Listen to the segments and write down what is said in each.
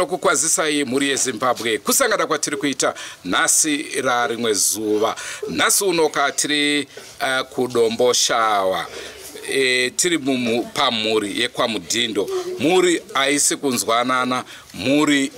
Tinokukwazisai mhuri yeZimbabwe kusangana kwatiri kuita nhasi rarimwe zuva. Nhasi unoka tiri kuDomboshawa. Tiri pamhuri yekwaMudhindo. Mhuri haisi kunzwanana, mhuri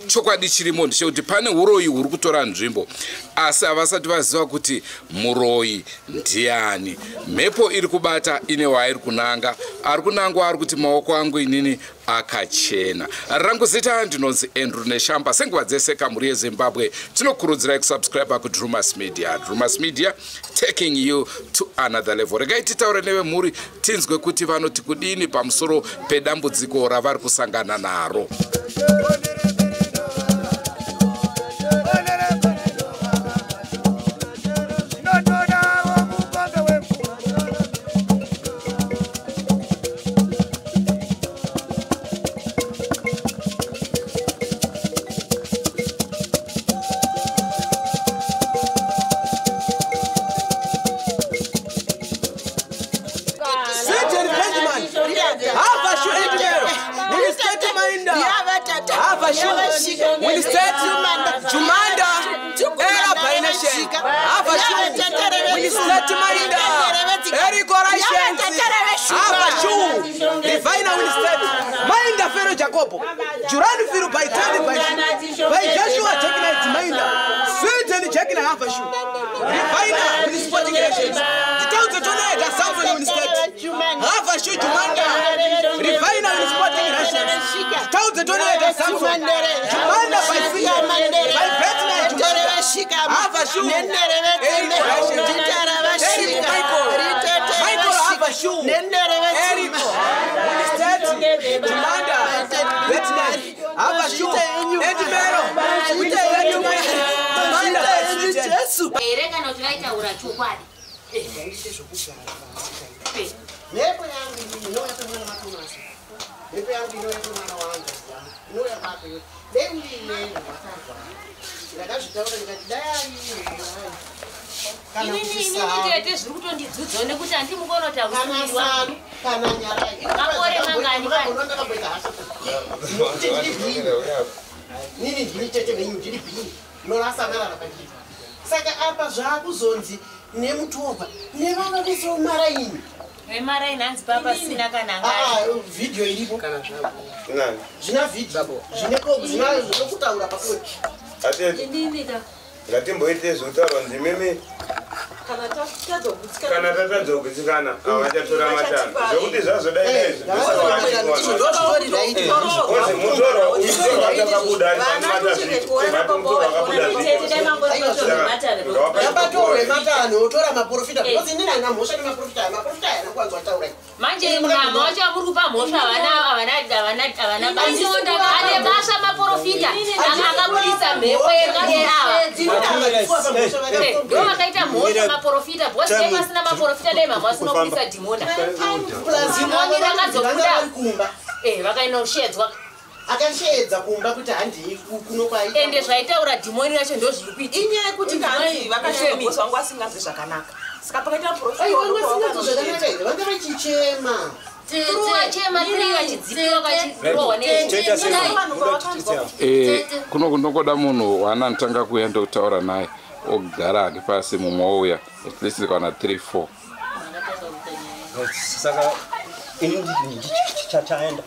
chokwadi chirimo ndechekuti pane uroyi huri kutora nzvimbo, asi havasati vaziva kuti muroyi ndiani. Mhepo iri kubata ine wairi kunanga, ari kunangwa ari kuti maoko angu inini akachena. Rangu zita ndinonzi Andrew Neshamba. Senguva dzese kamhuri yeZimbabwe tinokurudzirai kusubscribe kuDrumas Media. Drumas Media taking you to another level. Regai titaure nevemhuri tinzwe kuti vanoti kudini pamusoro pedambudziko ravari kusangana naro. Inini tete zviri kutondidzudzawo nekuti handimukono kuti hausungirwa. Makore mangani kani? Nini ndini tete venyu ndiri bhini norasangana pandiri. Saka apa zvakuzonzi nemutorwa nevana vese vemaraini. Vemaraini hanzi papa sina kana ngari. Video iripo. Kana zvavo. Zvina video. Zvine zvinokutaura pakoti. Atete. Inini ka. Ngatimboite zvekutaurwa ndimimi. Kana tatadza kugutsikana havachatora matanho zvekuti zvazodai izvi mutorwa uyu mutorwa atakabuda ari pane matanho otora maprofita because inini handina mhosva nemaprofita aya. Maprofita aya haana kuwanzwa taura. Manje mama wacho amuri kupa mhosva havana basa. Ane basa maprofita akabudisa mhepo yeava. Ndo vakaita mhosva maprofita because dai pasina maprofita dai mama vasina kubudisa dhimona. Dhimoni rakazobuda. Vakaenda kushedzwa. Akasheedza kumba kuti handii kuno kwaita. Ende zvaitaura dhimoni racho ndo zviri kuitika. Inyaya yekuti kanzi vakashedzwa vangu vasinganzwi zvakanaka. Saka pakaita profita vasinganzwi zvakanaka here vanga vachichema. Kuno kunongoda munhu waanotanga kuuya ndokutaura naye ogara hake pasi mumwe ouya at least kana 3 4. Saka ini ndichaenda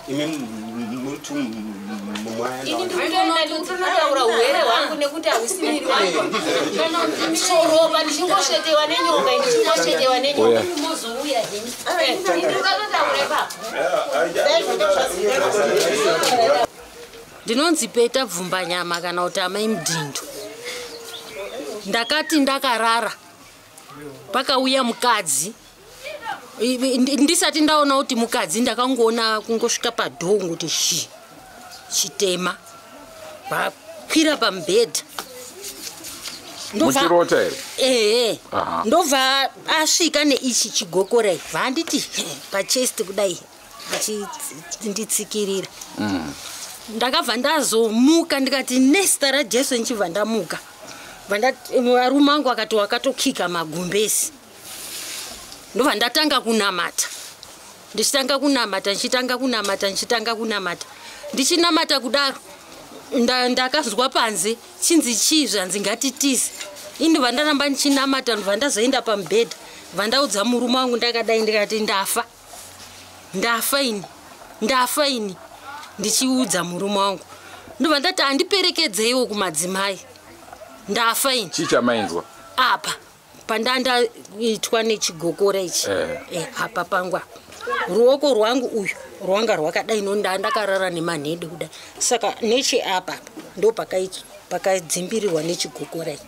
imi muri Ini ndikutotaura uhere hwangu nekuti hausi miri wangu. Soropa ndichingosvetewa nenyoka, ndichingosvetewa nenyoka. Mozouya henyu. Ndikatotaura ipapo. Ndinonzi Peta Bvumbanyama kana kuti Amai Mudhindo. Ndakati ndakarara pakauya mukadzi. Ndisati ndaona kuti mukadzi ndakangoona kungosvika padhoo kuti shi chitema vakwira pamubhedha. Muchirota here? Ehe. Ndobva asvika neichi chigokora vanditi pachest kudai achinditsikirira. Ndakabva ndazomuka ndikati nezita raJesu ndichibva ndamuka. Varume vangu akati wakatokika magumbezi. Ndobva ndatanga kunamata. Ndichitanga kunamata, ndichitanga kunamata, ndichitanga kunamata. Ndichinamata kudaro, ndakazwa panze chinzi chii, zvanzi ngatitize. Ini ndobva ndaramba ndichinamata, ndobva ndazoenda pamubhedha, bva ndaudza murume wangu ndakadai, ndikati ndafa, ndafa ini, ndafa ini. Ndichiudza murume wangu, ndobva ndati handiperekedzeiwo kumadzimai, ndafa ini. Chii chamainzwa? Apa pandandaitwa nechigokora ichi, apa pangu apa ruoko rwangu uyu rwanga rwakadai, nonda ndakarara nemanhede kudai, saka necheapa ndo pakadzimbirirwa nechigokora ichi.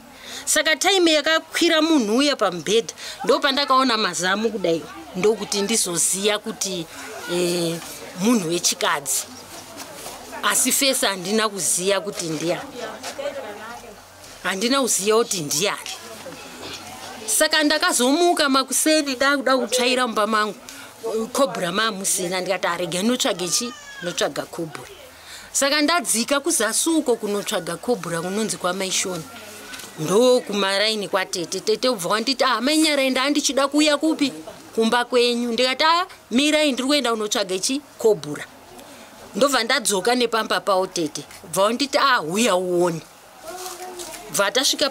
Saka taimi yakakwira munhu uya pamubhedha, ndo pandakaona mazamu kudai, ndokuti ndizoziya kuti munhu wechikadzi, asi fesi handina kuziya kuti ndiani, handina kuziya kuti ndiani. Saka ndakazomuka makuseni ndakuda kutsvaira mumba mangu, kobhura mamusina, ndikati arege notsvage chi, notsvaga kobhura. Saka ndadzika kuzasi uko kunotsvaga kobhura kunonzi kwamaishoni, ndokumaraini kwatete. Tete ubva wanditi ah, mainyarai, ndandichida kuuya kupi, kumba kwenyu. Ndikati a mirai, ndiri kuenda kunotsvaga chi kobhura. Ndobva ndadzoka nepamba pawo tete, bva wanditi a huya uone. Bva tasvika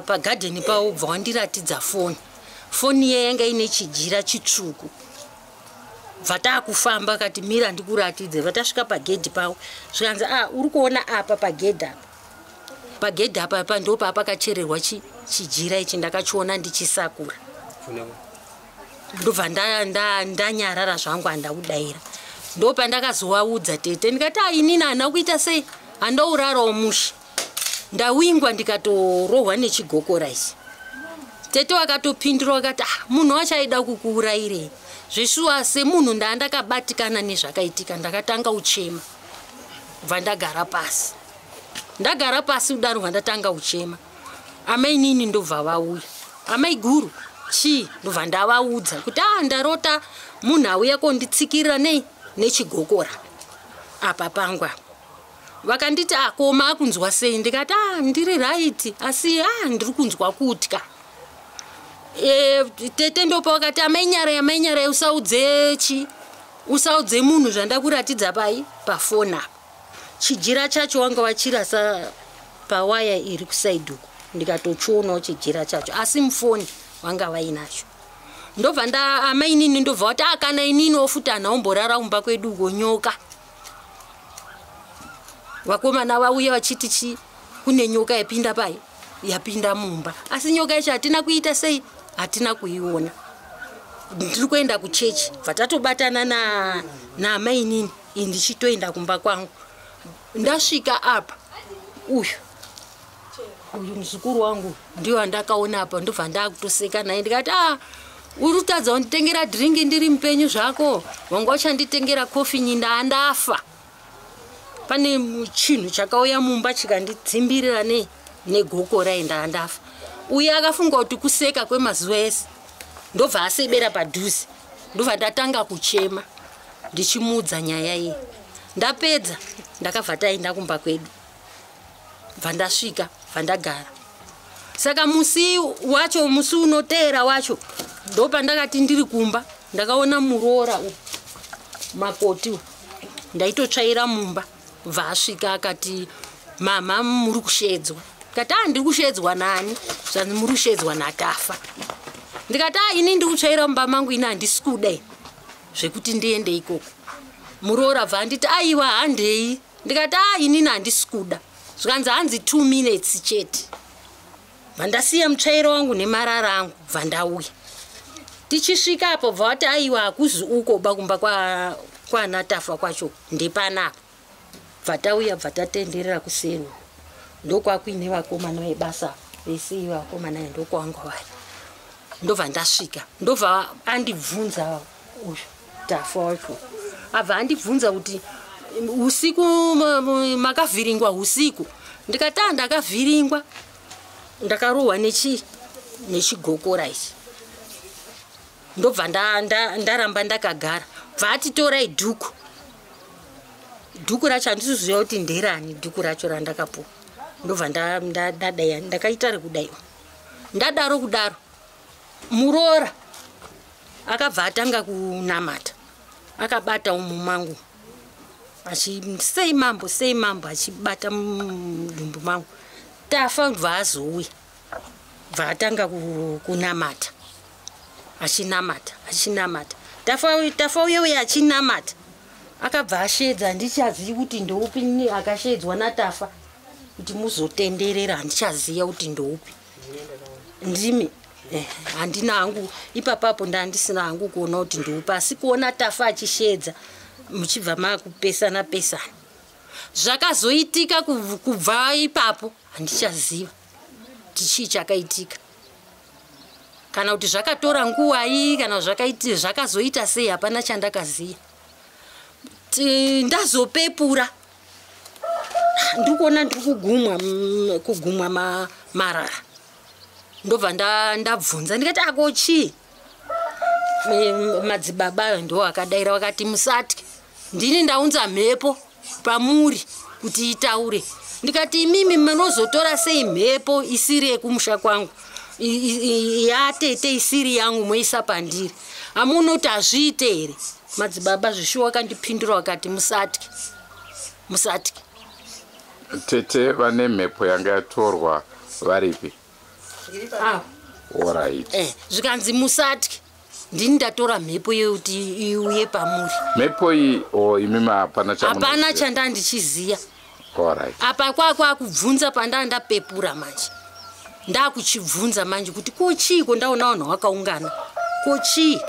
pagadheni pawo, bva wandiratidza foni. Foni iye yanga ine chijira chitsvuku. Bva taakufamba, kati mira ndikuratidze. Bva tasvika pagedhi pawo, zvikanzi a uri kuona apa pagedhi apa, pagedhi apa apa ndo paapakachererwa chijira ichi, ndakachiona ndichisakura. Ndobva ndanyarara zvangu, handakudaira. Ndopandakazowaudza tete, ndikati a inini handina kuita sei, handaurarawo mushe, ndawingwa ndikatorohwa nechigokora ichi. Tete wakatopindura wakati ah, munhu wacho aida kukuurayirei? Zveshuwa semunhu ndaandakabatikana nezvakaitika, ndakatanga uchema, bva ndagara pasi. Ndagara pasi kudaro, bva ndatanga uchema. Amainini ndobva vauya, amai guru chii, ndobva ndavaudza kuti ah, ndarota munhu auya konditsikirira nei nechigokora apa pangu apa. Vakanditi ah, koma akunzwa sei? Ndikati ah, ndiri right, asi ah, ndiri kunzwa kutya. Tete ndopa vakati amainyarai, amainyarai, usaudze chi, usaudze munhu zvandakuratidza pai pafoni apa. Chijira chacho wanga wachirasa pawaya iri kusaidhi uko, ndikatochionawo chijira chacho, asi mufoni vanga vainacho. Ndobva nda amainini ndobva vati ah, kana ininiwo futi hanhaumborara kumba kwedu uko, nyoka. Vakomana vauya vachiti chi kune nyoka yapinda pai, yapinda mumba, asi nyoka yacho hatina kuita sei, hatina kuiona. Ndiri kuenda kuchechi, bva tatobatana naamainini, ini ndichitoenda kumba kwangu. Ndasvika apa, uyu uyu muzukuru wangu ndiyo andakaona apa, ndobva ndakutoseka naye, ndikati ah, uri kutadza kunditengera dhiringi ndiri mupenyu zvako, wanga uchanditengera kofi nyinda andafa. Pane chinhu chakauya mumba chikandidzimbirira negokora, enda andafa. Uye akafunga kuti kuseka kwemazuva ese, ndobva asebera padhuze, ndobva ndatanga kuchema ndichimuudza nyaya iyi. Ndapedza ndakabva taenda kumba kwedu, bva ndasvika, bva ndagara. Saka musi wacho, musi unoteera wacho, ndopandakati ndiri kumba, ndakaona muroora u makoti u, ndaitotsvaira mumba, bva asvika akati mama muri kushedzwa. Ndikati a ndiri kushedzwa nani? Zvanzi muri kushedzwa naTafa. Ndikati a ini ndiri kutsvaira mumba mangu, ini handisi kuda zvekuti ndiende ikoko. Muroora bva anditi aiwa handei. Ndikati a inini handisi kuda. Zvikanzi hanzi 2 minutes chete. Bva ndasiya mutsvairo wangu nemarara angu, bva ndauya. Tichisvika apo bva vati aiwa hakuzi uko ba kumba kwana Tafa kwacho ndepanapa. Bva tauya, bva tatenderera kuseni, ndokwakuine vakomana vebasa vese, vakomana ndokwanga vari. Ndobva ndasvika, ndobva andibvunza uyu Tafa wacho, abva andibvunza kuti usiku makavhiringwa usiku? Ndikati a ndakavhiringwa, ndakarohwa nechigokora ichi. Ndobva ndaramba ndakagara, bva ati torai dhuku. Dhuku racho handisiziva kuti nderani dhuku racho randakapuwa. Ndobva ndadai, ndakaita rekudaiwa. Ndadaro kudaro, muroora akabva atanga kunamata, akabata umu mangu. Achi sei mambo, sei mambo, achibata mudumbu mangu. Tafa bva azouya, bva atanga kunamata, achinamata, achinamata. Tafa uye uye achinamata, akabva ashedza. Handichazivi kuti ndoupi akashedzwa naTafa kuti muzotenderera, handichaziva kuti ndoupi ndimi. Handina hangu ipapapo, ndandisina hangu kuona kuti ndoupi, asi kuona Tafa achishedza muchibva makupesana pesana. Zvakazoitika kubva ipapo handichaziva kuti chii chakaitika, kana kuti zvakatora nguwai, kana zvakazoita sei, hapana chandakaziva. Ndazopepura, ndiri kuona ndiri kugumwa marara, ndobva ndabvunza ndikati ako chii? Madzibaba ayo ndo akadaira vakati musatye, ndini ndaunza mhepo pamuri kuti itaure. Ndikati imimi munozotora sei mhepo isiri yekumusha kwangu, yatete isiri yangu, moisa pandiri? Hamunoti hazviite here? Madzibaba zvishuwa akandipindura vakati musatye, musatye. Tete vane mhepo yanga yatorwa varipi? Alright. Zvikanzi musatye, ndini ndatora mhepo yekuti iuye pamuri. Mhepo iyi imimi hapana hapana chandandichiziya. Alright. Apa kwakubvunza pandaa ndapepura manje, ndakuchibvunza manje kuti ko chiiko, ndaona vanhu vakaungana, ko chii?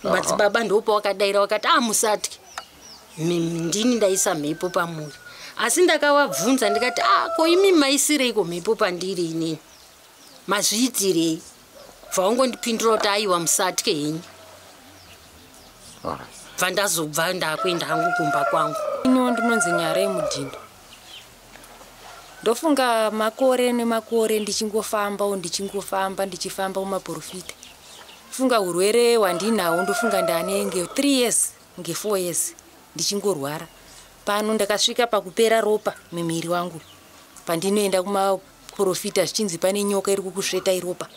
Madzibaba ndopa wakadaira wakati musatye, ndini ndaisa mhepo pamuri. Asi ndakavabvunza ndikati ko imi maisireiko mhepo pandiri inini, mazviitirei? Bva wangondipindura kuti aiwa musatye henyu. Bva ndazobva ndakuenda hangu kumba kwangu. Ino ndinonzi Nyara yeMudhindo. Ndofunga makore nemakore ndichingofamba ndichingofamba ndichifamba mumaprofita. Funga urwere hwandinawo ndofunga ndanenge 3 years nge 4 years ndichingorwara. Pano ndakasvika pakupera ropa mumuviri wangu. Pandinoenda kumaprofita zvichinzi pane nyoka iri kukusveta iropa.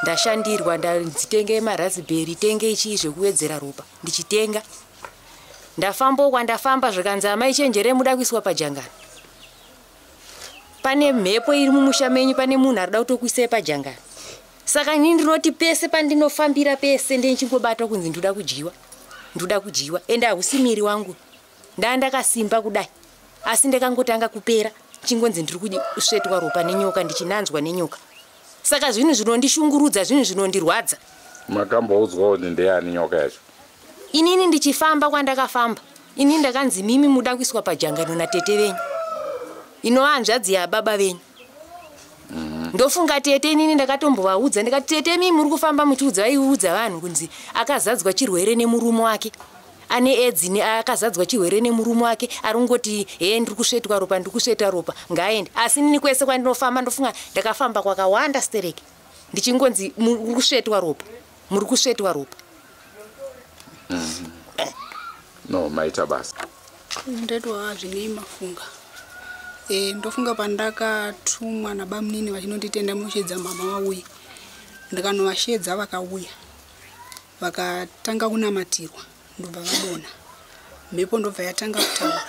Ndashandirwa, ndadzitenge marazibheri, tenge chii zvekuwedzera ropa, ndichitenga. Ndafamba kwandafamba zvikanzi amai chenjere muda kuiswa pajangano. Pane mhepo iri mumusha menyu, pane munhu arida kutokuisai pajangano. Saka inini ndinoti pese pandinofambira pese ndichingobatwa kunzi ndoda kudyiwa, ndoda kudyiwa. Ende hausi miri wangu, ndandakasimba kudai, asi ndakangotanga kupera chingonzi ndiri kusvetwa ropa nenyoka, ndichinanzwa nenyoka. Saka zvinhu zvinondishungurudza, zvinhu zvinondirwadza. Makamboudzwa kuti ndeyani nyoka yacho? Inini ndichifamba kwandakafamba, inini ndakanzi mimi muda kuiswa pajangano natete venyu, inova hanzvadzi yababa venyu. Ndofunga tete inini ndakatombovaudza ndikati tete mimi muri kufamba muchiudza, vaiudza vanhu kunzi akazadzwa chirwere nemurume wake, ane edzi, akazadzwa chirwere nemurume wake, ari kungoti he ndiri kusvetwa ropa, ndiri kusvetwa ropa, ngaende. Asi inini kwese kwandinofamba ndofunga ndakafamba kwakawanda stereke ndichingonzi muri kusvetwa ropa, muri kusvetwa ropa. No, maita basa. Ndetwa zvinei mafunga. Ndofunga pandakatumwa nabamunini vachinonditenda munoshedza mama vauye, ndikanovashedza vakauya vakatanga kunamatirwa, ndobva vadonha mhepo, ndobva yatanga kutaura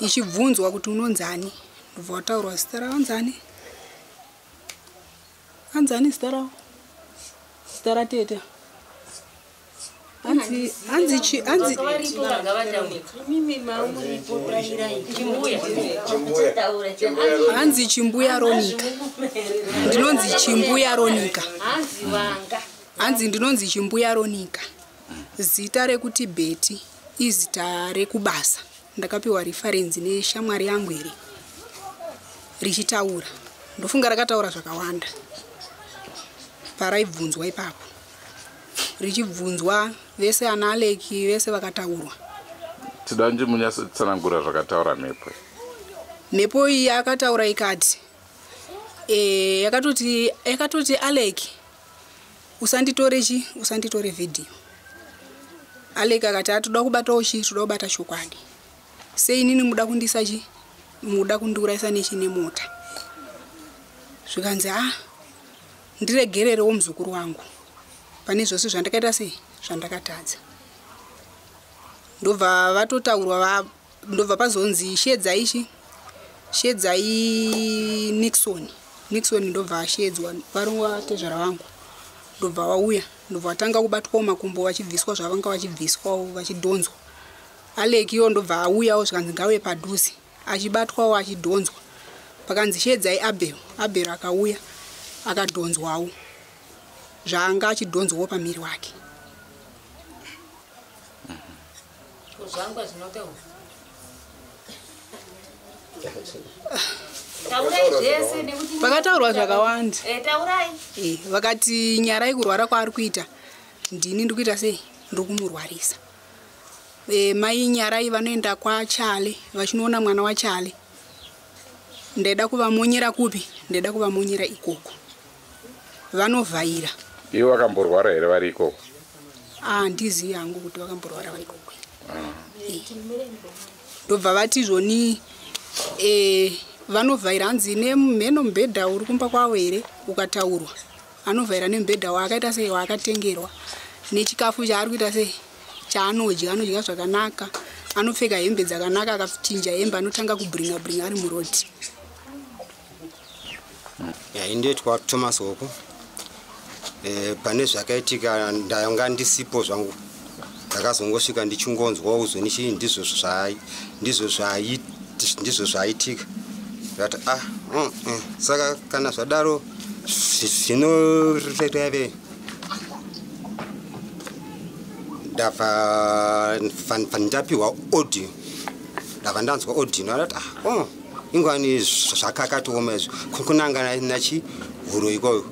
ichibvunzwa kuti unonzani, ndobva wataurwa zita ravanzani, anzani zita ravo, zita ratete, hanzi hanzi Chimbuya Ronika, ndinonzi Chimbuya Ronika, hanzi ndinonzi Chimbuya Ronika. Zita rekuti Bheti izita rekubasa, ndakapiwa referenzi neshamwari yangu here richitaura, ndofunga rakataura zvakawanda paraibvunzwa ipapo, richibvunzwa vese ana Aleki vese vakataurwa. Tida kuti munyatsotsanangura zvakataura mhepo. Mhepo iyi yakataura ikati yakatoti Aleki usanditore chi, usanditore vhidhiyo. Aleki akati atoda kubatawo chi, toda kubata chokwadi. Sei inini muda kundisa chi, muda kundiurayisa nechi nemota. Zvikanzi ndiregererewo muzukuru wangu pane zvose zvandakaita sei, zvandakatadza. Ndobva vatotaurwa, ndobva pazonzi shedzai chi, shedzai Nixon. Nixon ndobva ashedzwa varongwa tezvara vangu, ndobva vauya, ndobva vatanga kubatwawo makumbo vachibviswa zvavanga vachibviswawo vachidhonzwa. Alekiwo ndobva auyawo zvikanzi ngauye padhuze, achibatwawo achidhonzwa. Pakanzi shedzai Abel, Abel akauya akadhonzwawo zvaanga achidhonzwawo pamiri wake. Zvangwa zvinotaura. Taurai zvese nekuti Pakataurwa zvakawanda. Taurai. Vakati Nyarai kurwara kwaari kuita ndini ndikuita sei, ndiri kumurwarisa. Mai Nyarai vanoenda kwaChale vachinoona mwana waChale. Ndaida kuvamonyera kupi? Ndaida kuvamonyera ikoko. Vanovhaira. Ivo vakamborwara here vari ikoko? Handizivi hangu kuti vakamborwara vari ikoko. Ndobva vati zvoni vanovhaira hanzi nemheno mubhedha uri kumba kwavo here ukataurwa. Anovhaira nemubhedha waakaita sei, waakatengerwa, nechikafu chaari kuita sei, chaanodya, anodya zvakanaka, anopfeka hembe dzakanaka, akachinja hembe anotanga kubringa bringa ari murodi. Indoitwa Thomas Hoko. Pane zvakaitika ndanga ndisipo zvangu, ndakazongosvika ndichingonzwa uzonichi ndizvo zvaitika. Ndati saka kana zvadaro zvinoreve. Ndabva ndapiwa audio, ndabva ndanzwa audio, ndati ingwani zvakakatooma izvi, kunanga nachi huro ikoyo.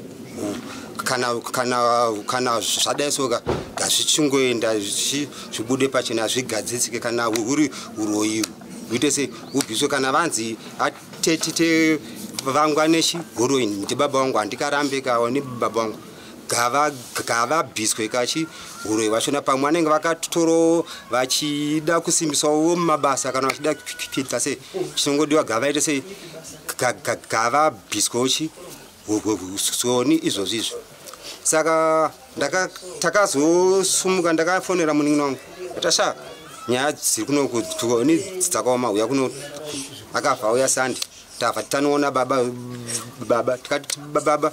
Kana zvadai soka ngazvichingoenda zvibude pachena zvigadzisike. Kana huri uroyi huite sei hubviswe. Kana vanzi atetete vangu nechi huroyi ndibaba vangu, handikarambe kawa nebaba vangu, gavabviswe kachi huroyi vachona. Pamwe vanenge vakatoro vachida kusimbisawo mabasa kana vachida kuita sei, chinongodiwa gavaite sei, gavabviswewo chi soni izvozvo izvo. Saka takazosumuka, ndakafonera munin'ina wangu atasha nyaya dziri kuno ni dzakaoma, uya kuno. Akabva auya Sande, tabva tanoona baba tikati baba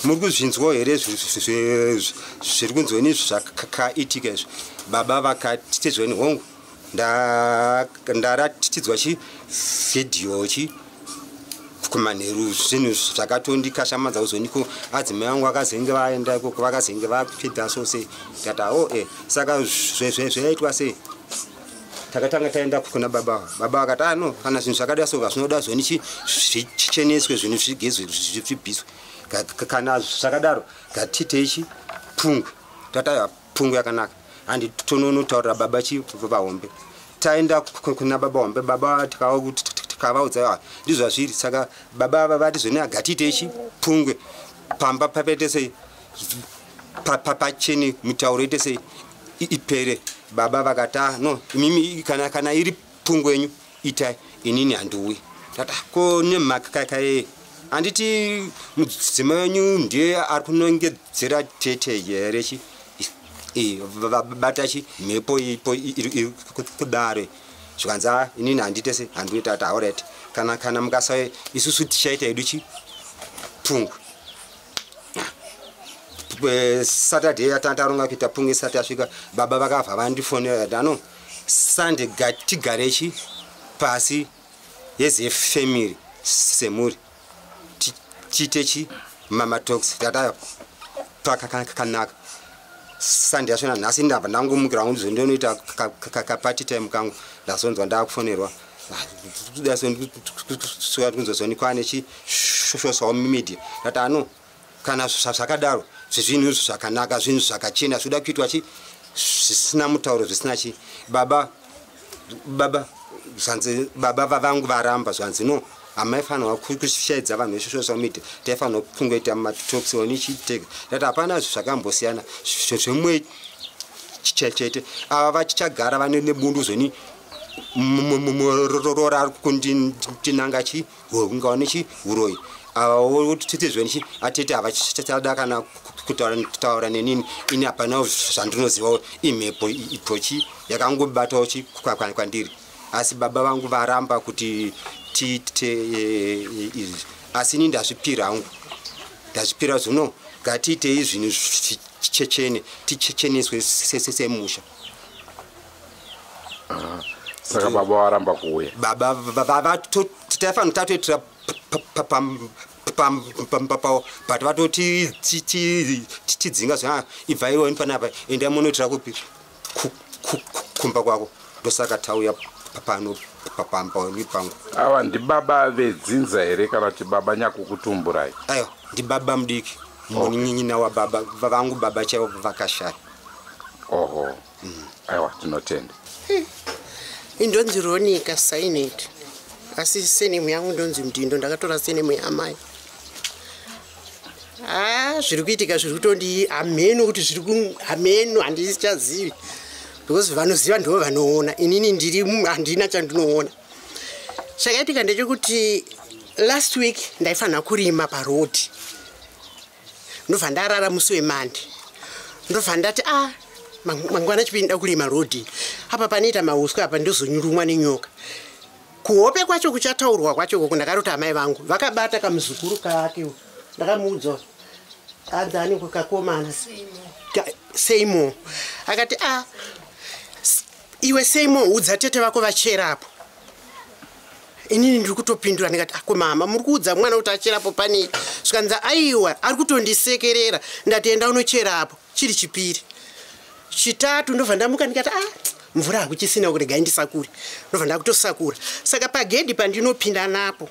muri kuzvinzwawo here zviri kunzweni zvakaitika izvi? Baba vakati tizweni hongu, ndaratidzwa chi vhidhiyo chi kumanheru, zvinhu zvakatondikashamadza kuzoniko adzimai vangu vakazenge vaenda ikoko, vakazenge vapinda so sei. Ndati saka zvaitwa sei? Takatanga taenda kuna baba. Baba vakati no, kana zvinhu zvakadai so zvinoda zvonichi zvicheneswe, zvinhu zvigezwe, zvibviswe. Kana zvakadaro ngatiitei chi pungwe. Tati pungwe yakanaka, handi tononotaurira baba chi vahombe. Taenda kuna baba hombe, baba tikavaudza ndizvo zvazviri. Saka baba vati zvoni ngatiitei chi pungwe pamba papaite sei, pachene, mutauro ite sei ipere. Baba vakati no, imimi kana iri pungwe yenyu itai, inini handiuyi. Tati ko nemhaka kaye, handiti mudzimai wenyu ndiye ari kunongedzera tete here chi vabata chi mhepo ipo iri kudare. Zvikanzi inini handite sei, handiuyi. Tati alright, kana mukasauya isusu tichaita hedu chi pungwe. Saturday yataronga kuita pungwe isati yasvika, baba vakabva vandifonera kuti ano Sunday tigare chi pasi yezefamily semhuri tiite chi mamatox. Tati pakanaka Sunday yachona nhasi ndabva ndangomukira hangu ndizondonoita kapati time kangu. Ndazonzwa ndakufonerwa kunzozoni kwane chi social media. Ndati ano kana zvakadaro zvezvinhu zvakanaka, zvinhu zvakachena, zvoda kuitwa chi zvisina mutauro, zvisina chi. Baba zvanzi baba vangu varamba, zvanzi no, hamaifanirwa kushaidza vanhu vesocial media, taifanirwa kungoita matox onichitega. Ndati hapana zvakambosiyana, zvimwe chete. Ava vachichagara vane nebundu zvoni murora ari kundinanga chi ungaone chi uroyi. Ava titizvenichi atete havachada kana kutaura nenini. Ini hapana zvandinozivawo, imhepo ipochi yakangobatawo chi kwandiri. Asi baba vangu varamba kuti tiite izvi, asi ini ndazvipira hangu, ndazvipira zvino. Ngatiitei zvinhu zvichechene, tichecheneswe semusha. Saka baba varamba kuuya? Baba taifanira tatoitira pamba, but vatotidzinga zva, ibvaiwo panapa, endai munoitira kupi, kumba kwako. Ndosaka tauya pano pamba pangu. Ava ndibaba vedzinza here kana kuti baba nyakukutumburai? Aiwa, ndibaba mudiki, munin'ina wababa vangu. Baba chaivo vakashaya. Oho, aiwa, tinotenda. Indonzi Ronika Sainet, asi surname yangu ndonzi Mdindo. Ndakatora surname yaamai. A, zviri kuitika zviri kutondi hameno kuti zviri hameno, handichazivi, because vanoziva ndo vanoona. Inini ndiri handina chandinoona. Chakaitika ndechekuti last week ndaifanira kurima parodhi. Ndobva ndarara musi weMonday. Ndobva ndati, a, mangwana chipinda kurima rodhi apa, panoita mauswa apa, ndozonyurumwa nenyoka. Kuhope kwacho kuchataurwa kwacho koko, ndakarota amai vangu vakabata kamuzukuru kake. Ndakamuudza, anzi ani kakomana, Seimo. Akati, a, iwe Seimo, udza tete vako vacherapo. Inini ndiri kutopindura, ndikati, ako mama, muri kuudza mwana kuti acherapo panei? Zvikanzi, aiwa, ari kutondisekerera. Ndati, enda unocherapo. Chiri chipiri, chitatu, ndobva ndamuka, ndikati, a, mvura hakuchisina, kuregai ndisakure. Ndobva ndakutosakura. Saka pagedhi pandinopinda napo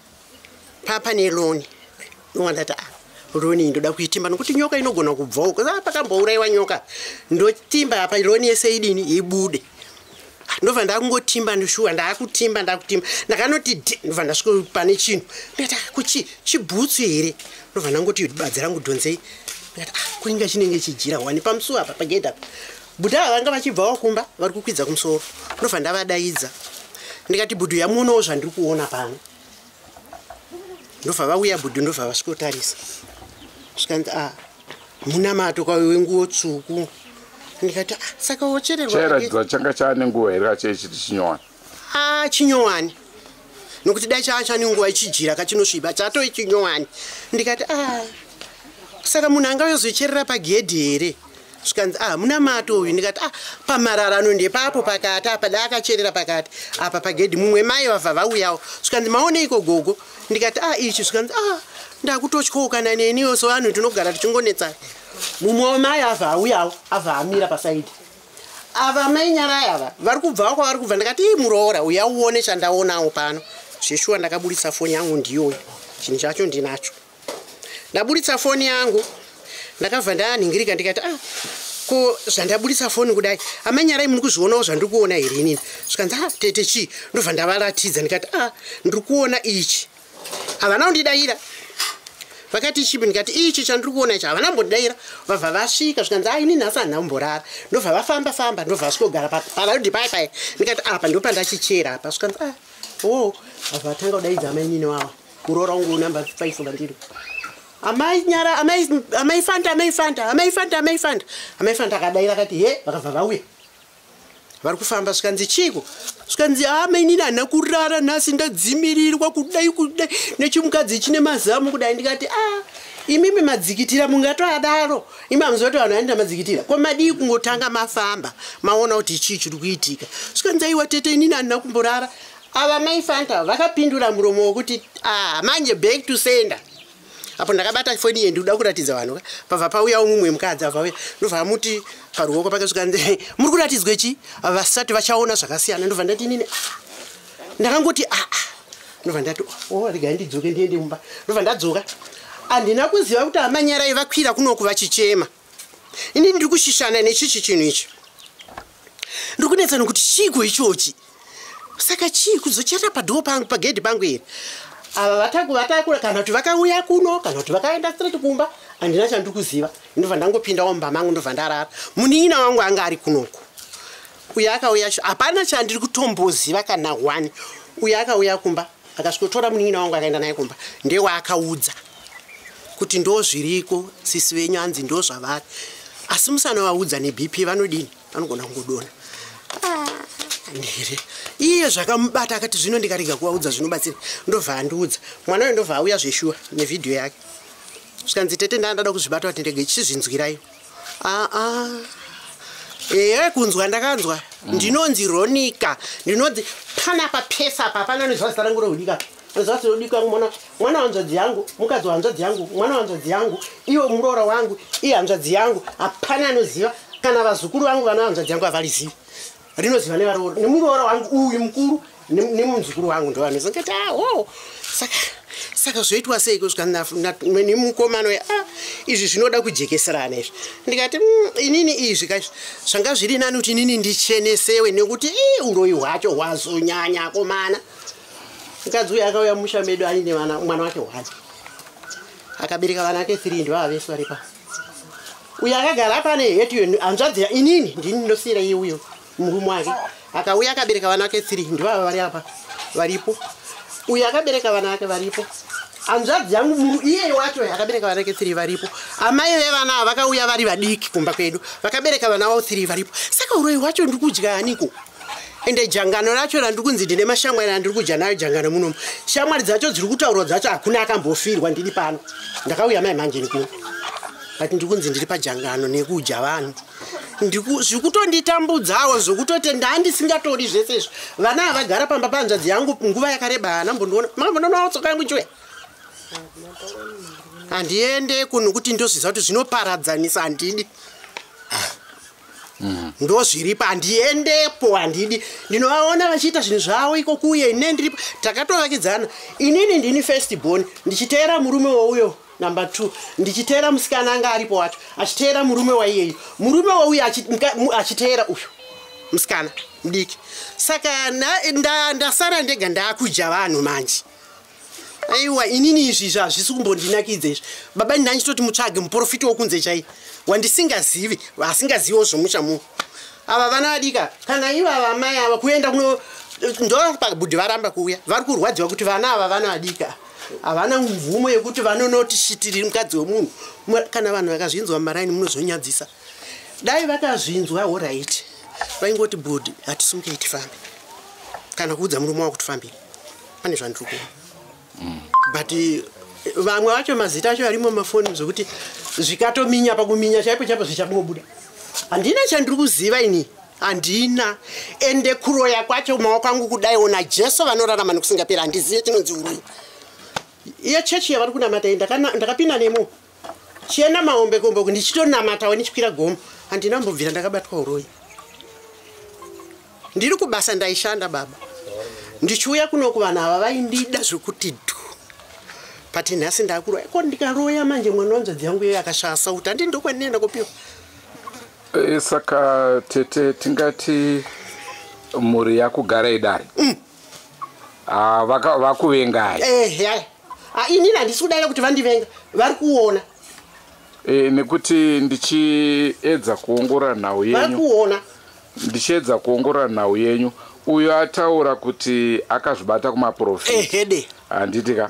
papane lawn. Ndobva ndati, a, lawn iyi ndoda kuitimba, nokuti nyoka inogona kubvawo. Pakambourayiwa nyoka. Ndotimba apa, lawn yese idini, ibude. Ndobva ndakungotimba, ndishuwa ndaakutimba, ndakutimba, ndakanoti dhe, ndobva ndasvika pane chinhu. Ndikati, ah, kuchi chibhutsu here? Ndobva ndangoti badzi rangu dhonzei. Ndikati, ah, kuinga chinenge chijira wani pamusuwo apa, pagedhi apa. Bhudha ava vanga vachibvawo kumba, vari kukwidza kumusoro. Ndobva ndavadaidza, ndikati, bhudhu, yamuonawo zvandiri kuona pano? Ndobva vauya bhudhu, ndobva vasvikotarisa. Zvikanzi, a, munamato kwawe wenguo tsvuku. Ndikati, ah, saka wochererwa? Chairatidza changa chaane nguva here kachei chiti chinyowani? A, chinyowani, nokuti dai chaa chane nguva ichijira kachinosviba, chatoi chinyowani. Ndikati, a, saka munhu angayozocherera pagedhi here? Zvikanzi, a, munamato uyu. Ndikati, a, pamararano ndepapo pakati apa, da akacherera pakati apa pagedhi. Mumwe mai vabva vauyawo. Zvikanzi, maoneiko gogo? Ndikati, a, ichi. Zvikanzi, a, ndakutotyawo kana neniwo, so vanhu tinogara tichingonetsana. Mumwe wamai abva auyawo, abva amira pasaidi. Ava mai Nyarai ava vari kubvawo kwavari kubva. Ndikati, ii, muroora, uya uone chandaonawo pano. Zveshuwa, ndakaburitsa foni yangu, ndiyoyo, chinhu chacho ndinacho. Ndaburitsa foni yangu, ndakabva ndanhingirika. Ndikati, ah, ko zvandaburitsa foni kudai, amanyarai, muri kuzvionawo zvandiri kuona here inini? Zvikanzi, ah, tete, chii? Ndobva ndavaratidza, ndikati, ah, ndiri kuona ichi. Havana kundidayira. Vakati, chipi? Ndikati, ichi chandiri kuona ichi. Havana kumbondidayira. Vabva vasvika. Zvikanzi, a, ini nhasi handina kumborara. Ndobva vafamba famba, ndobva vasvikogara parodhi pai pai. Ndikati, apa ndo pandachichera apa. Zvikanzi, a, o. Vabva vatanga kudaidza amainini wavo, muroora wangu namba 5 vandiri, amai Nyara, amai, amai Fanta, amai Fanta, amai Fanta, amai Fanta, amai Fanta. Akadaira, akati, he. Vakabva vauya vari kufamba. Zvikanzi, chiko? Zvikanzi, a, mainini, handina kurara nhasi, ndadzimirirwa kudai kudai nechimukadzi chine mazamu kudai. Ndikati, a, imimi madzikitira, mungatoadaro imi, hamuziva kuti vanhu vaenda madzikitira. Ko madii kungotanga mafamba maona kuti chii chiri kuitika? Zvikanzi, aiwa tete, inini handina kumborara. Ava mai Fanta vakapindura muromo wokuti, a, manje back to sender. Apo ndakabata foni iye, ndikuda kuratidza vanhu ka. Pabva pauyawo mumwe mukadzi, abva auya, ndobva amuti paruoko pake. Zvikanzi, muri kuratidzwe chi? Vasati vachaona zvakasiyana. Ndobva ndati inini, ah, ndakangoti, aa, ndobva ndati, o, regai ndidzoke, ndiende mumba. Ndobva ndadzoka. Handina kuziva kuti amanyarai vakwira kunoku vachichema. Ini ndiri kushishana nechichi chinhu ichi, ndiri kunetsa nokuti chiiko ichochi. Saka chii kuzocherera padhoo pangu, pagedhi pangu here? Ava vatakura, kana kuti vakauya kuno, kana kuti vakaenda straight kumba, handina chandiri kuziva. Ndobva ndangopindawo mumba mangu, ndobva ndarara. Munin'ina wangu anga ari kunoku, uyo akauya, hapana chandiri kutomboziva kana one. Uyo akauya kumba, akasvikotora munin'ina wangu, akaenda naye kumba, ndewaakaudza. Kuti ndo zviriko, sisi venyu hanzi ndo zvavari, asi musanovaudza neBP vanodini, vanogona kungodona. Ndere iye zvakamubata, akati zvino ndikarega kuvaudza zvinobatsira. Ndobva andiudza mwana uyo, ndobva auya zveshuwa nevhidhiyo yake. Zvikanzi, "Tete, ndaa ndada kuzvibata kuti ndege chizvinzwirai." Aa, ehe, kunzwa ndakanzwa. Ndinonzi Ronika, ndinonzi panapa pesa apa pana anoziva zita rangu roudika, anoziva zita rodika. Mwana wanzvadzi yangu, mukadzi wanzvadzi yangu, mwana wanzvadzi yangu, iwe muroora wangu, iye hanzvadzi yangu. Hapana anoziva, kana vazukuru vangu, vana hanzvadzi yangu havarizivi. Rinoziva nevaroora nemuroora wangu uyu mukuru nemuzukuru wangu, ndovanoziva. Ngati aho, saka zvoitwa sei kusvika nemukomana uyu? A, izvi zvinoda kujekeserana izvi. Ndikati, inini izvi kaizvi zvanga zviri nani kuti inini ndichenesewe, nekuti ii uroyi hwacho hwazonyanya komana." Mukadzi uyu akauya mumusha medu aine vana, mwana wake hwacho akabereka vana ake 3, ndivava vese vari pa uyu akagara pane heti. Hanzvadzi inini ndini ndosiyira iye uyo murume wake akauya akabereka vana vake 3, ndivava vari apa varipo. Uyu akabereka vana vake varipo. Hanzvadzi yangu iye wacho akabereka vana vake 3 varipo. Amai vevana ava vakauya vari vadiki kumba kwedu, vakabereka vana vavo 3 varipo. Saka uroyi hwacho ndiri kudya aniko? Ende jangano racho randiri kunzi ndine mashamwari andiri kudya nayo jangano munomu, shamwari dzacho dziri kutaurwa dzacho hakuna akambofirwa. Ndiri pano, ndakauya mai manjeni kuno, but ndiri kunzi ndiri pajangano nekudya vanhu. Zviri kutonditambudzawo zvokutoti ndandisingatori zvese izvo. Vana havagara pamba pahanzvadzi yangu nguva yakareba, hana mbondiona. Makambondonawo tsoka yangu ichiuya? Handiende kunhu kuti ndozviziva kuti zvinoparadzanisa, handidi. Ndo zviripo, handiendepo, handidi. Ndinovaona vachiita zvinhu zvavo iko kuye, ine ndiripo. Takatovakidzana. Inini ndini first born, ndichiteera murume wouyo number 2, ndichiteera musikana anga aripo wacho achiteera murume waiyeyo, murume wauyo achiteera uyu musikana mudiki. Saka ndasara ndega, ndaakudya vanhu manje. Aiwa, inini izvi izvi hazvisi kumbondinakidza izvi, baba. Ndanchitoti mutsvage muprofiti wokunze chai wandisingazivi, asingaziviwo zvomusha muno. Ava vana vadika, kana ivava mai ava kuenda kuno, ndopabhudhi varamba kuuya, vari kurwadziwa kuti vana ava, vana vadika, havana mvumo yekuti vanonoti shitiriri mukadzi wemunhu. Kana vanhu vakazvinzwa mumaraini munozonyadzisa. Dai vakazvinzwa, alright, vaingoti, "Bhudhi, hatisungei, tifambe," kana kuudza murume wako kuti fambei, pane zvandiri kuona. But vamwe vacho mazita acho arimo mumafoni, zvokuti zvikatominya pakuminya chaipo chaipo zvichangobuda. Handina chandiri kuziva ini, handina. Ende kuroya kwacho, maoko angu kudaiwo naJesu vanorarama nekusingaperi, handizive chinonzi uroyi. Iyo chechi yavari kunamata iyi, ndakapinda nemo chienda mahombekombe ndichitonamatawo ndichikwira gomo, handina mbobvira ndakabatwa uroyi. Ndiri kubasa, ndaishanda baba, ndichiuya kunoku vanhu ava vaindida zvokuti dhu. Pati nhasi ndakuroya ko, ndikaroya manje mwana wanzvadzi yangu iyoyo akashaya sauti, handii ndokwandinoenda kopiwa? Saka tete, tingati mhuri yakugara idare. Ah, vakuvengai? Ehe, inini handisi kudaira kuti vandivenga, vari kuona. Nekuti ndichiedza kuongorora nhau vari yenyu, kuona. Ndichiedza kuongorora nhau yenyu, uyo ataura kuti akazvibata kumaprofita, Ehede. handiti ka?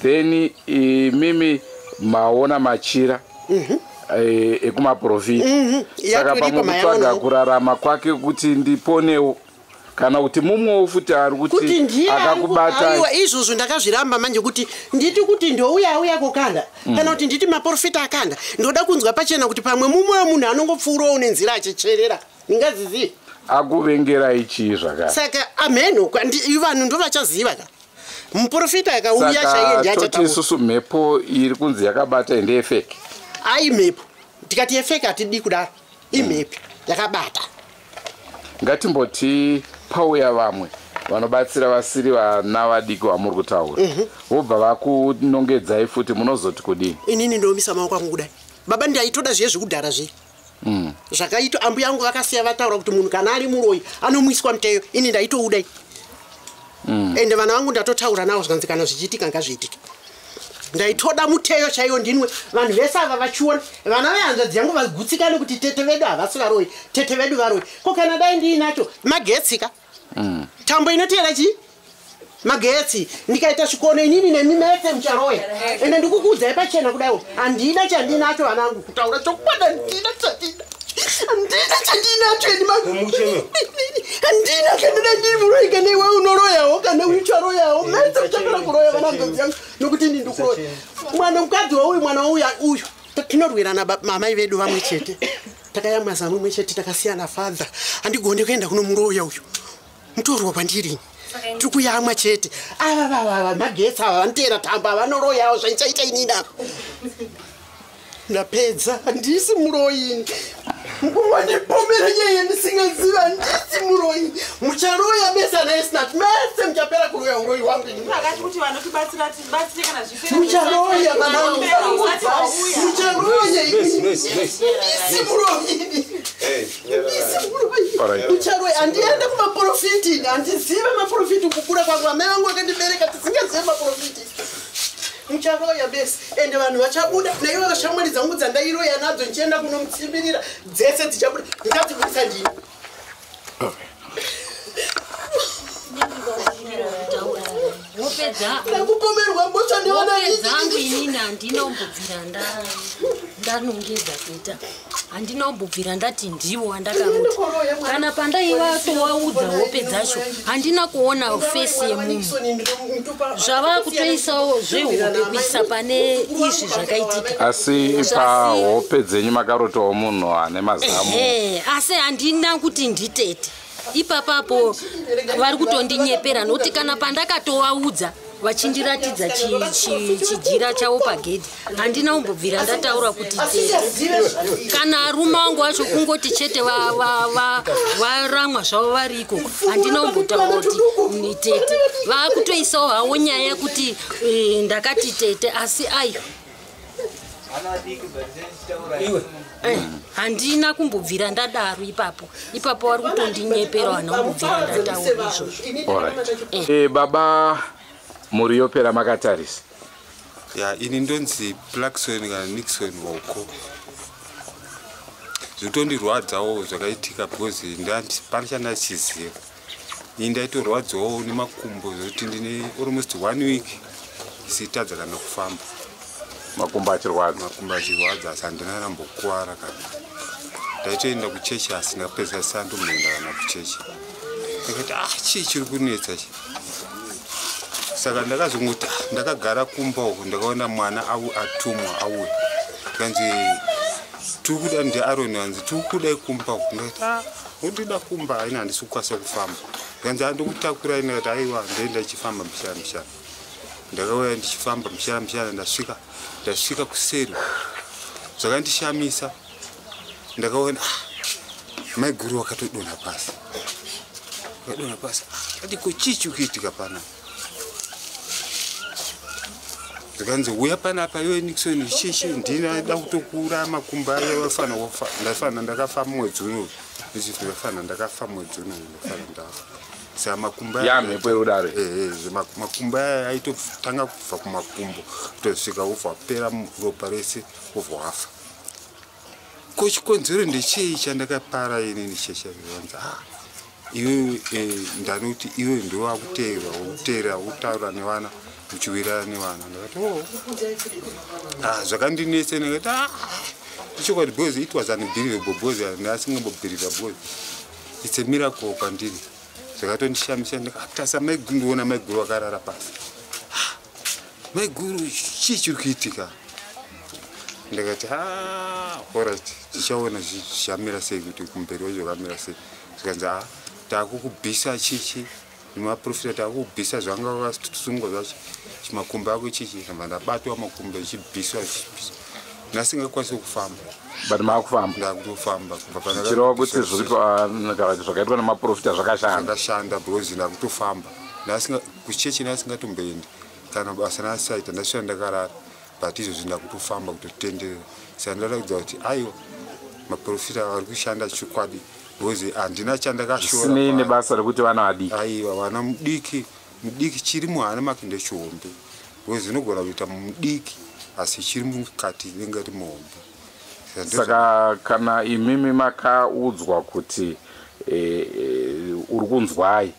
Then imimi maona machira ekumaprofita. Saka Yatoripo. pamwe kutsvaga Mayaonawo. kurarama kwake kuti ndiponewo, kana kuti mumwewo futi ari kuti kuti ndiye akakubatai. Aiwa, izvozvo ndakazviramba manje, kuti nditi kuti ndouya auya kokanda, kana kuti nditi maprofita akanda. Ndoda kunzwa pachena kuti pamwe mumwe wemunhu anongopfuurawo nenzira achicherera, ndingazizivi. Akuvengerai chii zvakare? Saka amheno, vanhu ndovachaziva ka. Muprofita akauya chaiye Saka toti ndiachataura. isusu mhepo iri kunzi yakabata ndeyefake? Ai, mhepo tikati yefake hatidi kudaro, imhepo yakabata. Ngatimboti pauya vamwe vanobatsira vasiri vana vadiki vamuri kutaura, vobva vakunongedzai futi, munozoti kudini? Inini ndomisa maoko angu kudai baba, ndaitoda zviye zvekudhara zviye zvakaitwa ambuya angu vakasiya vataura kuti munhu kana ari muroyi anomuiswa muteyo. Ini ndaitoudai. Ende vana vangu ndatotaura navo, zvikanzi kana zvichiitika ngazviitike. Ndaitoda muteyo chaiyo, ndinwe vanhu vese ava vachiona, vana vehanzvadzi yangu vagutsikane kuti tete vedu havasi varoyi, tete vedu varoyi. Ko kana dai ndiinacho magetsi ka, tambo inoteera chii? Magetsi ndikaita chikono inini nemi mese mucharoya. Ende ndikukuudzai pachena kudaiwo, handina chandinacho vanangu, kutaura chokwadi handina chandina, handina chandinacho ini, handina kana ndiri muroyi kana iwe unoroyawo kana ucharoyawo, mese muchapera kuroya vanangu yangu, nokuti ini ndikuroya. Mwana mukadzi wauyu, mwana wauyu uyu, tinorwirana mamai vedu vamwe chete, takayamwa zamu imwe chete, takasiyana fadha. Handigone kuenda kunomuroya uyu, mutorwa kwandiri, tiri kuyamwa chete. Ava vava magetsi ava vanoteera tamba, vanoroyawo, zvandichaita inini apa ndapedza. Handisi muroyi, mukungondipomera nyaya yandisingazivi. Handisi muroyi, mucharoya mese ana Esnat, mese muchapera kuroya uroyi hwangu ini. Akati kuti vanotibatsira tibatsire kana zvipera. Mucharoya vanangu, mucharoya ini, ndisi muroyi ini. Mucharoya, handiende kumaprofiti ini, handizive maprofiti kukura kwangu, amai vangu vakandibereka tisingazive maprofiti. Mucharoya bese, ende vanhu vachabuda naivo shamwari dzangu dzandairoya nadzo ndichienda kunomutsimbirira, dzese dzichabuda, ndichadzibudisa ndini. Hope Ndakupomerwa mhosva nevana. Hope dzangu inini handina kumbobvira ndanongedza kuita, handina kumbobvira ndati ndiwo andakarota. Kana pandaiva towaudza hope dzacho, handina kuona face yemunhu. Zvava kutoisawo zvehope kuisa pane izvi zvakaitika. Asi pahope dzenyu makarotawo munhu ane mazamu? Ehe, asi handina kuti nditete ipapapo, vari kutondinyepera, nokuti kana pandakatovaudza vachindiratidza chijira chavo pagedhi, handina kumbobvira ndataura kuti tete. Kana arume wangu wacho kungoti chete varamwa zvavo vari ikoko, handina kumbotaura kuti ni tete. Vaakutoisawo havo nyaya yekuti ndakati tete, asi ayo handina kumbobvira ndadaro ipapo. Ipapo vari kutondinyepera, vanhu kumbobvira ndataura izvozvo. Alright. Baba, mhuri yopera makatarisa. Ya, ini ndonzi Plaxon kana Nixon Woko. Zvotondirwadzawo zvakaitika because pane chandachiziva. Ini ndaitorwadzawo nemakumbo zvokuti ndine almost one week isitadza kana kufamba. Makumbo achirwadza? Makumbo achirwadza, asi handina rambokuwara. Kana ndaitoenda kuchechi, asi ndakapedzisa sandomboenda kana kuchechi. Ndakati, "Ah, chii chiri kunetsa chi?" Saka ndakazongoti, ah, ndakagara kumba uku, ndakaona mwana atumwa auya, ndikanzi tiri kuda, ndiAroni, anzi tiri kudai kumba uku. Ndakati, "Ah, undida kumba? Aina, handisi kukwanisa kufamba." Ndikanzi andikutakurai. Ndakati, "Aiwa, ndoenda ndichifamba mbichana mbichana." Ndakauya ndichifamba mbichana mbichana, ndasvika kuseri. Zvakandishamisa, ndakaona, ah, maiguru wakatodonha pasi, wakadonha pasi. Ah, ati, "Ko chii chiri kuitika panapa?" Ndikanzi, "Uya panapa iwe Nixon." Chichi ndina kutokura makumbo ayo afana kufa, ndafana ndakafa mwedzi uno, ndafana ndakafa mwedzi uno, ndafana ndafa. Saka makumbo Ya mhepo iri kudaro. Makumbo aya aitotanga kubva kumakumbo kutosvika ubva wapera ropa rese, ubva wafa. Ko chikonzero ndechei chandakapara inini? Chechanzi, "Ah, iwe, ndanoti iwe ndowakuteera, wokuteera, wotaura nevana, uchiwirana nevana." Ndakati, "Oh, ah, zvakandinetsa." Ndakati, "Ah, ichokwadi," because it was unbelievable, because ndasingambobhirivha, because it's a miracle kwandiri. Zvakatondishamisa, ndakatasa maiguru, ndiona maiguru vakarara pasi. "Ah, maiguru, chii chiri kuitika?" Ndakati, "Ah, alright, tichaona zvichamira sei, kuti kumberi wacho zvakamira sei." Zvikanzi, "A, taakukubhisa chichi nemaprofita, taakukubhisa zvanga wakasungwa zvacho, chimakumbo ako chichi." Ndabva ndabatwa makumbo ichibviswa, ichibviswa, ndasingakwanisi kufamba. But maakufamba? Ndakutofamba kubva Zvichireva kuti zviri kana kuti zvakaitwa nemaprofita zvakashanda? Zvakashanda, because ndakutofamba. Kuchechi ndasingatomboendi, kana basa ndasaita, ndasvika ndakarara, but izvozvi ndakutofamba, kutotenderera. Saka ndaratidza kuti aiwa, maprofita vari kushanda chokwadi, because handina chandakashora. Zvisinei nebasa rekuti vana vadiki. Aiwa, vana mudiki mudiki, chiri muhana make ndechihombe, because inogona kuita mudiki asi chiri mukati inenge ri muhombe. Saka kana imimi makaudzwa kuti uri kunzwai,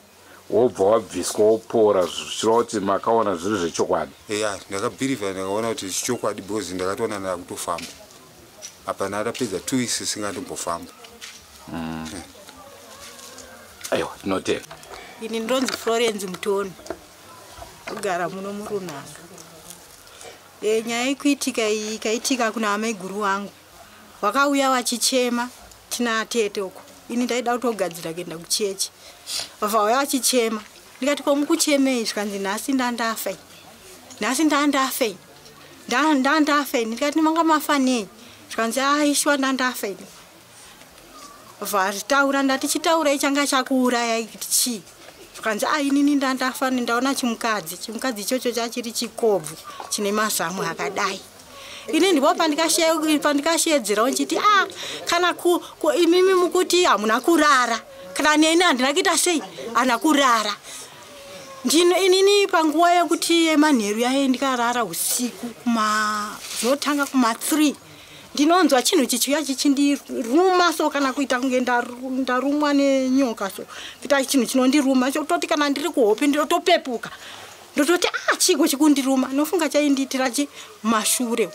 Wobva wabviswa wopora, zvichireva kuti makaona zviri zvechokwadi. Eya, ndakabhirivha, ndakaona kuti chokwadi because ndakatoona ndakutofamba. Apa ndakapedza 2 weeks singatombofamba. Aiwa, tinotenda. Ini ndonzi Florence Mutoni, kugara muno muRunanga. Nyaya ikuitika iyi ikaitika kuna amaiguru wangu. Wakauya wachichema tina atete uko. Ini ndaida kutogadzira kuenda kuchechi. Vauya vachichema. Ndikati, ko mukuchemei? Zvikanzi, nhasi ndandafa. Nhasi ndandafa. Ndandafa. Ndikati, manga mafa nei? Zvikanzi, aishwa, ndandafa. Vachitaura, ndati, chitaurai changa chakuurayai kuti chii? Zvikanzi, a, inini ndandafa, ndaona chimukadzi. Chimukadzi ichocho chachiri chikobvu chine mazamu akadai. Ini ndipo pandikashedzerawo nchiti, a, kana imimi mukuti hamuna kurara, kana neni handina kuita sei, hana kurara. Ndino inini panguva yekuti yemanheru yaye ndikarara usiku zvinotanga kuma3, ndinonzwa chinhu chichiuya chichindiruma so, kana kuita kunge ndarumwa nenyoka so, kuita chinhu chinondiruma chototi kana ndiri kuhope ndinotopepuka, ndototi, a, chiko chikundiruma? Nofunga chaindiitira chi mashure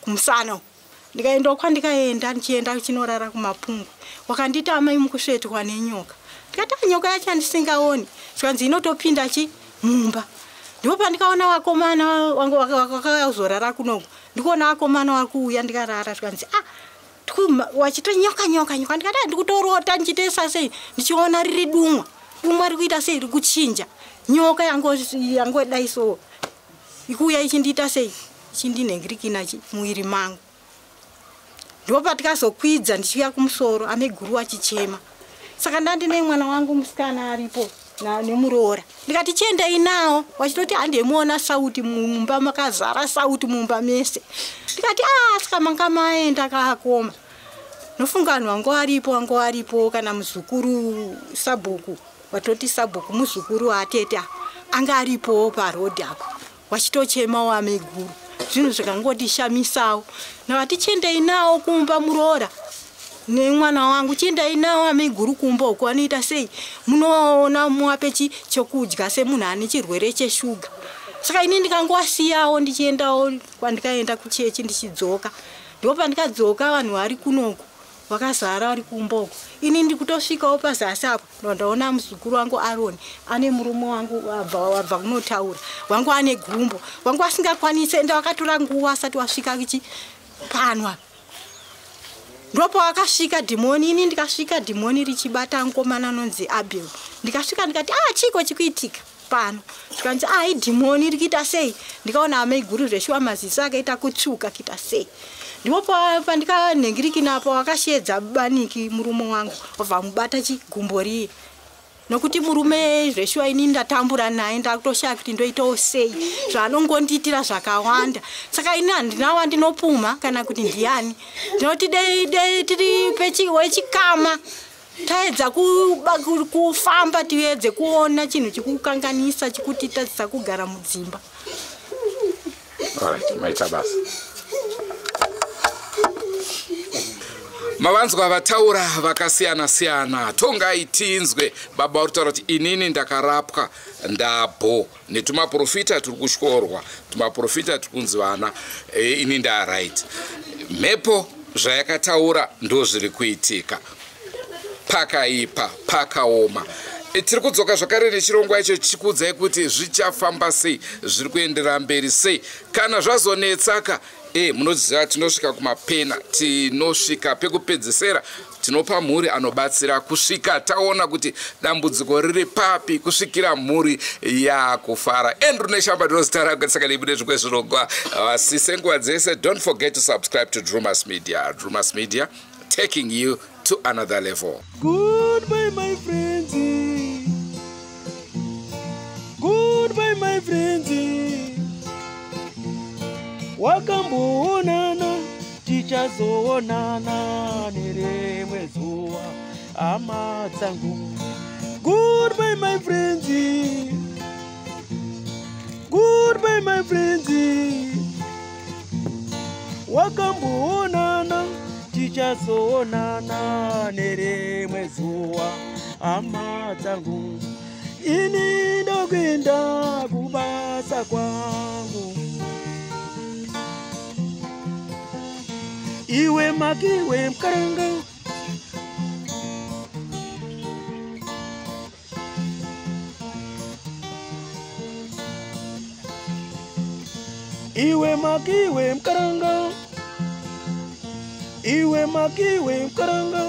kumusana. Ndikaendawo kwandikaenda, ndichienda chinorara kumapungu, wakanditi, amai, mukusvetwa nenyoka. Ndikati, "Ah, nyoka yacho handisingaoni." Zvikanzi, inotopinda chi mumba. Ndipo pandikaona vakomana vangu vakazorara kunoku. Ndikuona vakomana vari kuuya, ndikarara. Zvikanzi, a, wachiti nyoka, nyoka, nyoka. Ndikati, "Ah, ndikutorota ndichitoisa sei, ndichiona riri dumwa, dumwa riri kuita sei, riri kuchinja nyoka yangodai so, ikuuya ichindiita sei, ichindinhengirikina muviri mangu." Ndipo patikazokwidza ndichiuya kumusoro, ameguru achichema. Saka ndandine mwana wangu musikana aripo nemuroora. Ndikati, chiendai nawo. Wachitoti, handemuona sauti mumba, makazara sauti mumba mese. Ndikati, a, saka manga maenda kaakoma. Nofunga vanhu vangu varipo, vangu varipo, kana muzukuru sabhuku, watoti sabhuku muzukuru atete anga aripowo parodhi apo, wachitochemawo ameguru. Zvinhu zvikangotishamisawo. Navati, chiendai nawo kumba, muroora nemwana wangu, chiendai nawo ameguru kumba uko, anoita sei, munoona, muwape chokudya semunhu ane chirwere cheshuga. Saka ini ndikangowasiyawo, ndichiendawo kwandikaenda kuchechi. Ndichidzoka, ndipo pandikadzoka vanhu vari kunoku vakazara vari kumba uko. Ini ndikutosvikawo pazasi apo, ndaona muzukuru wangu Aroni ane murume wangu wabva kunotaura, wangu ane gumbo, wangu asingakwanisi. Ende wakatora nguva asati wasvika chi pano apa. Ndipo wakasvika dhimoni. Ini ndikasvika dhimoni richibata mukomana anonzi Abel. Ndikasvika ndikati, a, chiko chikuitika pano? Zvikanzi, a, idhimoni rikuita sei. Ndikaona amaiguru zveshuwa maziso akaita kutsvuka kuita sei. Ndipo pandikanhengirikinapo, wakashedza baniki murume wangu, wabva mubata chigumbo riye, nokuti murume zveshuwa ini ndatambura naye, ndakutoshaya kuti ndoitawo sei, zvaanongondiitira zvakawanda. Saka ini handina wandinopumha kana kuti ndiani. Ndinoti dei dei tiri wechikama taedza kufamba, tiedze kuona chinhu chikukanganisa, chikutitadzisa kugara mudzimba. Alright, maita basa. Mavanzwa vataura vakasiyana siyana. Tongai tinzwe. Baba vari kutaura kuti, inini ndakarapwa, ndabho netumaprofita turi kutyorwa, tumaprofita turi kunzi vana. Ini ndaright, mhepo zvayakataura ndo zviri kuitika. Pakaipa, pakaoma. Tiri kudzoka zvakare nechirongwa icho chichikuudzai kuti zvichafamba sei, zviri kuendera mberi sei. Kana zvazonetsaka, munoziva tinosvika kumapena, tinosvika pekupedzisera, tinopa mhuri anobatsira kusvika taona kuti dambudziko riri papi, kusvikira mhuri yakufara. Andrew Neshamba ndiro zita rangu. Saka nebude zvimwe zvirongwa vasise nguva dzese. Don't forget to subscribe to Drumas Media. Drumas Media, taking you to another level. Goodbye, my friends. Goodbye, my friends. Wakamboonana, tichazoonana nerimwe zuva, hama dzangu. Goodbye, my friends. Goodbye, my friends. Wakamboonana, tichazoonana nerimwe zuva, hama dzangu. Ini ndokuenda kubasa kwangu. Iwe makiwe mkaranga. Iwe makiwe mkaranga. Iwe makiwe mkaranga.